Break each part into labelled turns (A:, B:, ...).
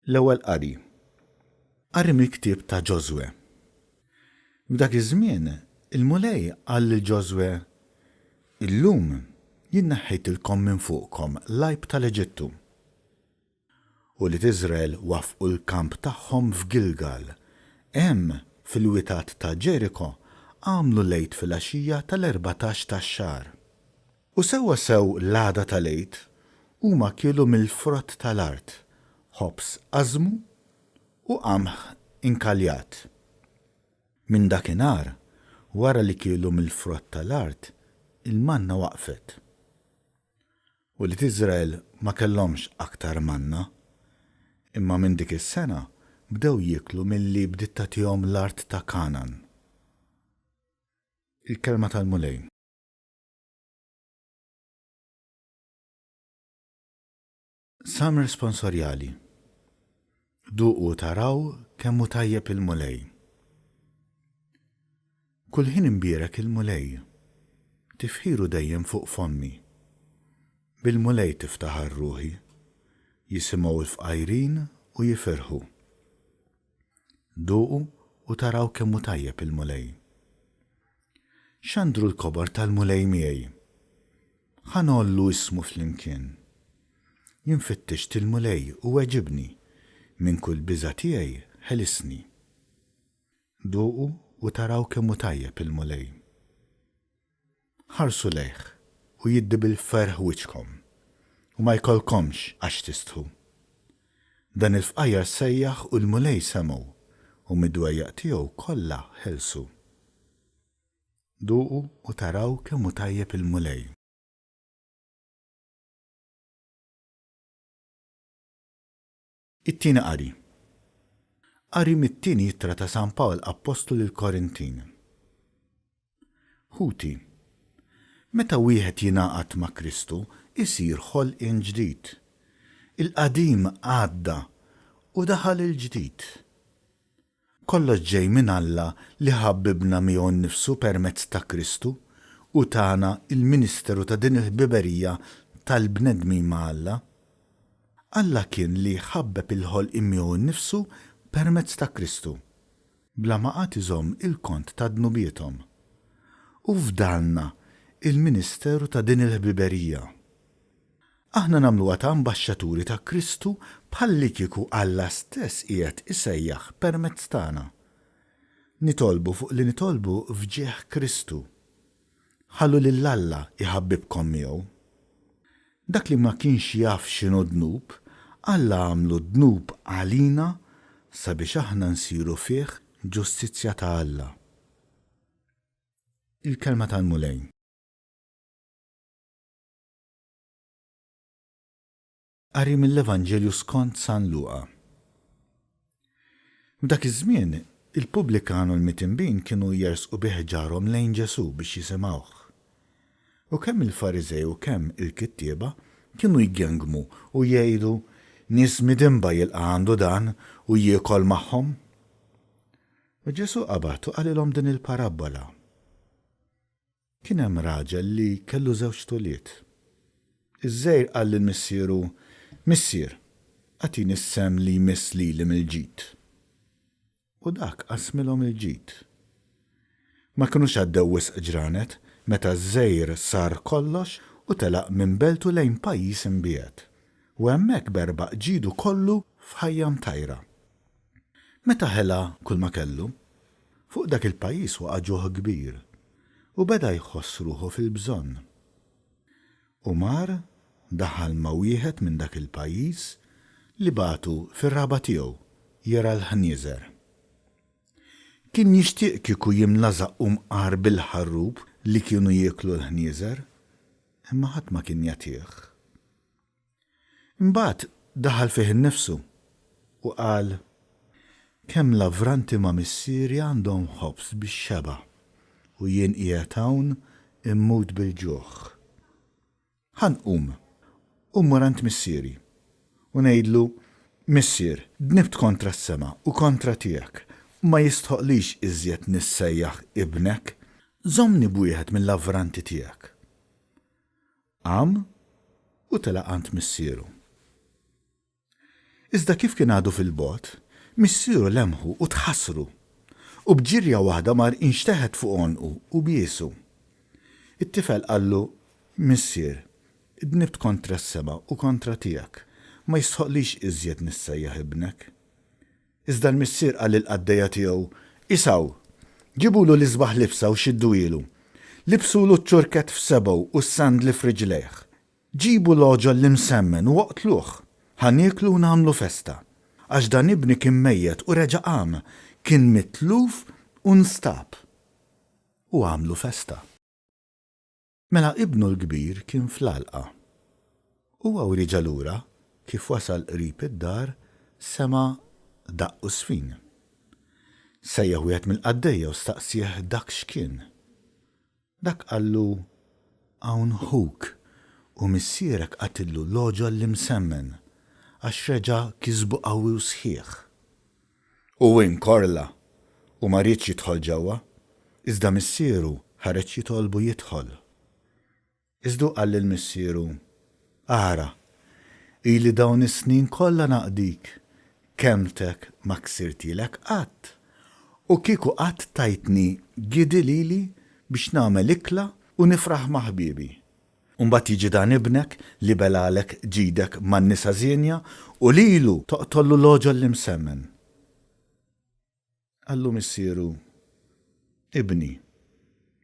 A: L-Ewwel Qari. Qari mill-ktieb ta' Ġożwè. F'dak iż-żmien, il-Mulej qal lil Ġożwè, Illum jien neħħejtilkom minn fuqkom l-għajb tal-Eġittu. Ulied Iżrael waffqu l-kamp tagħhom f'Gilgal. Hemm, fil-witat ta' Ġeriko, għamlu l-Għid filgħaxija tal-erbatax tax-xahar. U sewwa sew l-għada tal-Għid, huma kielu mill-frott tal-art, ħobż ażmu u qamħ inkaljat. Minn dakinhar, wara li kielu mill-frott tal-art, il-manna waqfet. Ulied Iżrael ma kellhomx aktar manna, imma minn dik is-sena bdew jieklu milli bdiet tagħtihom l-art ta' Kangħan. Il-Kelma tal-Mulej. Salm Responsorjali Duqu u taraw kemm hu tajjeb il-Mulej. Kull ħin inbierek il-Mulej. Tifħiru dejjem fuq fommi. Bil-Mulej tiftaħar ruħi. Jisimgħu l-fqajrin u jifirħu. Duqu u taraw kemm hu tajjeb il-Mulej. Xandru l-kobor tal-Mulej miegħi. Ħa ngħollu ismu flimkien. Jien fittixt il-Mulej u weġibni, minn kull biża' tiegħi ħelisni. Duqu u taraw kemm hu tajjeb il-Mulej. Ħarsu lejh u jiddi bil-ferħ wiċċkom, u ma jkollkomx għax tistħu. Dan il-fqajjar sejjaħ u l-Mulej semgħu, u mid-dwejjaq tiegħu kollha ħelsu. Duqu u taraw kemm hu tajjeb il-Mulej. It-Tieni Qari. Qari mit-Tieni Ittra ta' San Pawl Appostlu lill-Korintin. Ħuti, meta wieħed jingħaqad ma' Kristu isir ħolqien ġdid. Il-qadim għadda u daħal il-ġdid. Kollox ġej minn Alla li ħabbibna miegħu nnifsu permezz ta' Kristu u tana l-ministeru ta' din il-ħbiberija tal-bnedmin ma' Alla. Alla kien li ħabbeb il-ħolqien miegħu nnifsu permezz ta' Kristu, bla ma qagħad iżomm il-kont ta' dnubiethom. U fdalna l-ministeru ta' din il-ħbiberija. Aħna nagħmluha ta' ambaxxaturi ta' Kristu bħallikieku Alla stess qiegħed isejjaħ permezz tagħna. Nitolbu fuq li nitolbu f'ġieħ Kristu. Ħallu lil Alla jħabbibkom miegħu. Dak li ma kienx jaf x'inhu dnub, Alla għamlu dnub għalina sabiex aħna nsiru fih ġustizzja ta' Alla. Il-Kelma tal-Mulej. Qari mill-Evanġelju skont San Luqa. F'dak iż-żmien, il-pubblikan u l-mitinbin kienu jersqu bi ħġarhom lejn Ġesù biex jisimgħuh. U kemm il-Fariżej u kemm il-kittieba kienu jgengmu u jgħidu, Nies midinba jilqa' għandu dan u jiekol magħhom. U Ġesù qabad u qalilhom din il-parabbola. Kien hemm raġel li kellu żewġt ulied. Iż-żgħir qal lil missieru, 'Missier, agħtini s-sehem li jmiss lili mill-ġid. U dak qasmilhom il-ġid. Ma kinux għaddew wisq ġranet meta ż-żgħir sar kollox u telaq minn beltu lejn pajjiż imbiegħed, u hemmhekk berbaq ġidu kollu f'ħajja mtajra. Meta ħela kulma kellu, fuq dak il-pajjiż waqa' ġuħ kbir, u beda jħoss ruħu fil-bżonn. U mar daħal ma' wieħed minn dak il-pajjiż li bagħtu fir-raba' tiegħu jirgħa l-ħnieżer. Kien jixtieq kieku jimla żaqqu mqar bil-ħarrub li kienu jieklu l-ħnieżer, imma ħadd ma kien jagħtih. Imbagħad daħal fih innifsu u qal, Kemm lavranti ma' missieri għandhom ħobż bix-xebgħa, u jien qiegħed hawn immut bil-ġuħ. Ħa nqum u mmur għand missieri, u ngħidlu, 'Missier, dnibt kontra s-sema u kontra tiegħek, ma jistħoqqlix iżjed nissejjaħ ibnek, żommni b'wieħed mil-lavranti tiegħek. Qam u telaq għand missieru. Iżda kif kien għadu fil-bogħod, missieru lemħu u tħassru, u b'ġirja waħda mar inxteħet fuq għonqu u biesu. It-tifel qallu, Missier, dnibt kontra s-sema u kontra tiegħek, ma jistħoqqlix iżjed nissejjaħ ibnek. Iżda l-missier qal lill-qaddejja tiegħu, Isgħu! Ġibulu l-isbaħ libsa u xidduhielu. Libsulu ċ-ċurkett f'sebgħu u s-sandli f'riġlejh. Ġibu l-għoġol l-imsemmen u oqtluh. Ħa nieklu u nagħmlu festa. Għax dan ibni kien mejjet u reġa' qam, kien mitluf u nstab. U għamlu festa. Mela ibnu l-kbir kien fl-għalqa. Huwa u rieġa' lura, kif wasal qrib id-dar, sema' daqq u żfin. Sejjaħ wieħed mill-qaddejja u staqsieh dak x'kien. Dak qallu, Hawn ħuk, u missierek qatillu l-għoġol l-imsemmen, għax reġa' kisbu qawwi u sħiħ. U inkorla, u ma riedx jidħol ġewwa, iżda missieru ħareġ jitolbu jidħol. Iżda hu qal lil missieru, Ara, ili dawn is-snin kollha naqdik, kelmtek ma ksirtilek qatt, u kieku qatt tajtni gidi lili biex nagħmel ikla u nifraħ ma' ħbiebi. U mbagħad jiġi dan ibnek li belgħalek ġidek man-nisa żienja u lilu toqtollu l-għoġol l-imsemmen. Qallu missieru, Ibni,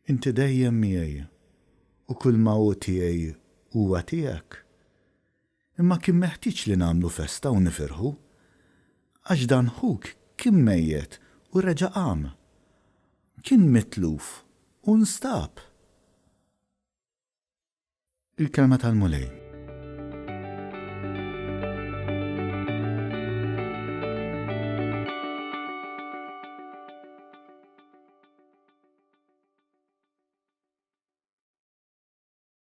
A: inti dejjem miegħi u kulma hu tiegħi huwa tiegħek. Imma kien meħtieġ li nagħmlu festa u nifirħu, għax dan ħuk kien mejjet u reġa' qam, kien mitluf u nstab. Il-Kelma tal-Mulej.